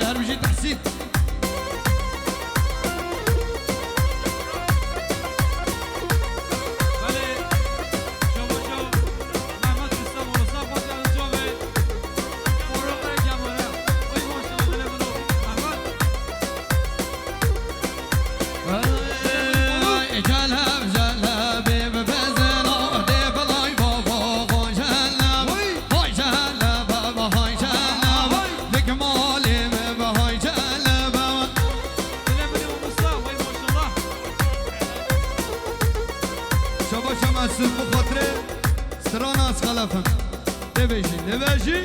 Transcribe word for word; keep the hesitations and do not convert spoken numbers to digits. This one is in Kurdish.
Her bijî Tehsîn. Belê, çawa çaw, Mehmet Rüstem Oğuzhan, bak yanı çaw ve. Orada kemara. Ay maşallah, hele bunu. Mehmet. Hey, celeb, celebê bibezin, adê bilay baba, hay celeb, hay celeb, baba, hay celeb. Dik malê me be, hay celeb. Hele bile olmuşsa, vay maşallah. Şaba şema siz bu xatirê strana ez xelefim. Debêjî, debêjî.